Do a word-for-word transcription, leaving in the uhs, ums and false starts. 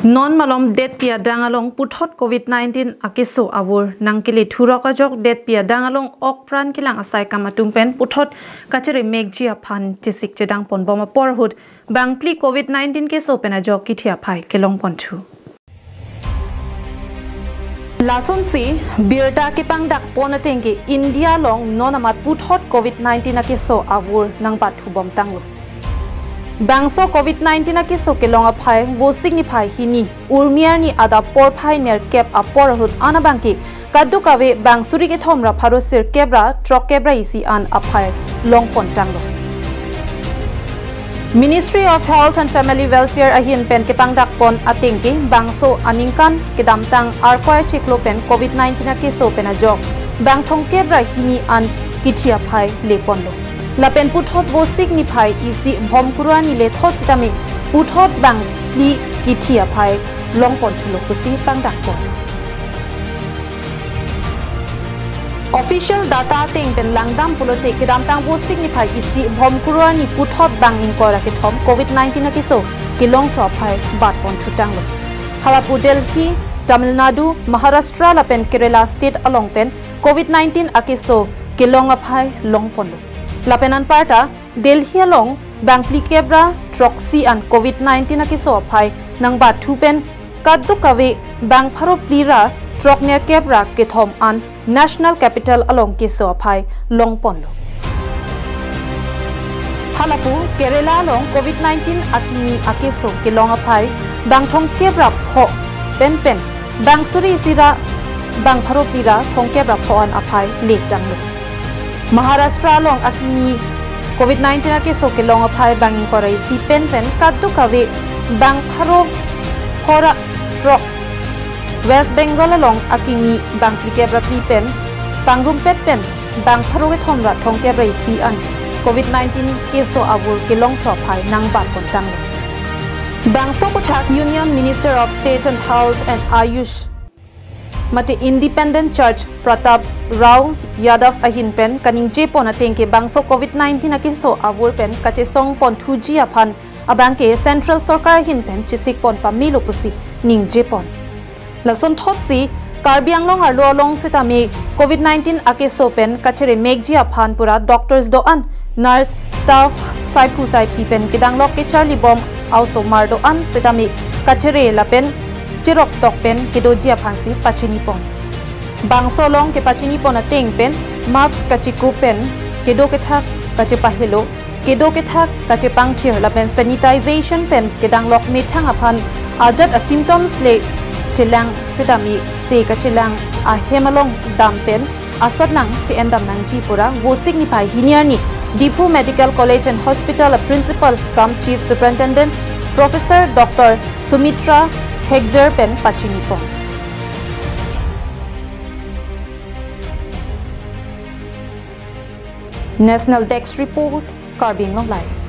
Non malom detpi adang along puthot covid nineteen akeso avur nangkele thurok ajok detpi adang along okpran kelang asai kam atum pen puthot kachere mekji aphan chesik chedang ponbom apor ahut bangphli covid nineteen keso pen ajok kithi aphai kelong ponthu. Lasonsi birta kepangdak pon ateng ke India along non amat puthot covid nineteen akeso avur nangbathu bomtanglo. Bangso covid nineteen akeso kelong aphai Vosik niphai hini, Urmi arni adap porphai nerkep apor ahut an abangke kadokave bang suri kethom ra pharo sirkep ra throkkep ra isi an aphai long pontanglo. Ministry of Health and Family Welfare ahin pen kepangdak pon ateng ke bangso aningkan kedamtang Arkoi achiklo pen covid nineteen akeso pen ajok bang thomkep ra hini an kithi aphai le ponlo. Lapen puthot Vosik niphai isi Bhomkuru arni le thot sitame puthot bangphli kithi aphai long ponthulo pusi pangdak pon. Official data ateng pen langdam pulote kedamtang Vosik niphai isi Bhomkuru arni puthot bang ingkoi ra kethom covid nineteen akeso kelongthu aphai bat ponthutanglo. Halapu Delhi, Tamil Nadu, Maharashtra lapen Kerala state along pen covid nineteen akeso kelong aphai long ponlo. Lapen anparta Delhi along bangphlikep ra throksi an covid nineteen akeso aphai nangbathu pen kadokave bang pharo phli ra throknerkep ra kethom an National Capital along keso aphai long ponlo. Halapu Kerala along covid nineteen akimi akeso kelong aphai bang thomkep ra pho penpen bang suri isi ra bang pharo phli ra thomkep ra pho an aphai letanglo. Maharashtra along akimi covid nineteen akeso kelong aphai bang ingkoi ra isi penpen kadokave bang pharo pho ra throk. West Bengal along akimi bangphlikep ra phli pen pangrumpet pen bang pharo kethom ra thomkep ra isi an covid nineteen keso avur kelongthu aphai nangbat pontanglo. Bangso aputhak Union Minister of State on Health and Ayush mate Independent Judge Pratap Rao Yadav ahin pen kaningje pon ateng ke bangso covid nineteen akeso avur pen kachesong ponthuji aphan abangke Central Sorkar ahin pen chesik pon pamelo pusi ningje pon. Lason thotsi Karbi Anglong arlo along sitame covid nineteen akeso pen kachere mekji aphan pura doctors do-an, nurse, staff, saiphu saipi pen kedanglok kecharli bom a-osomar do-an sitame kachere lapen cheroktok pen kedoji aphansi pachini pon. Bangso along kepachini pon ateng pen mask kachekup pen kedo kethak kachepahelo, kedo kethak kachepangthir lapen sanitization pen kedanglok methang aphan ajat a-symptoms le chelang sitame se kachelang ahem along dam pen asatnang che-endam nangji pura Vosik niphai hini arni Diphu Medical College and Hospital a-Principal cum Chief Superintendent Professor Doctor Sumitra Hegjer pen pachini pon. National Desk Report, Karbi Anglong Live.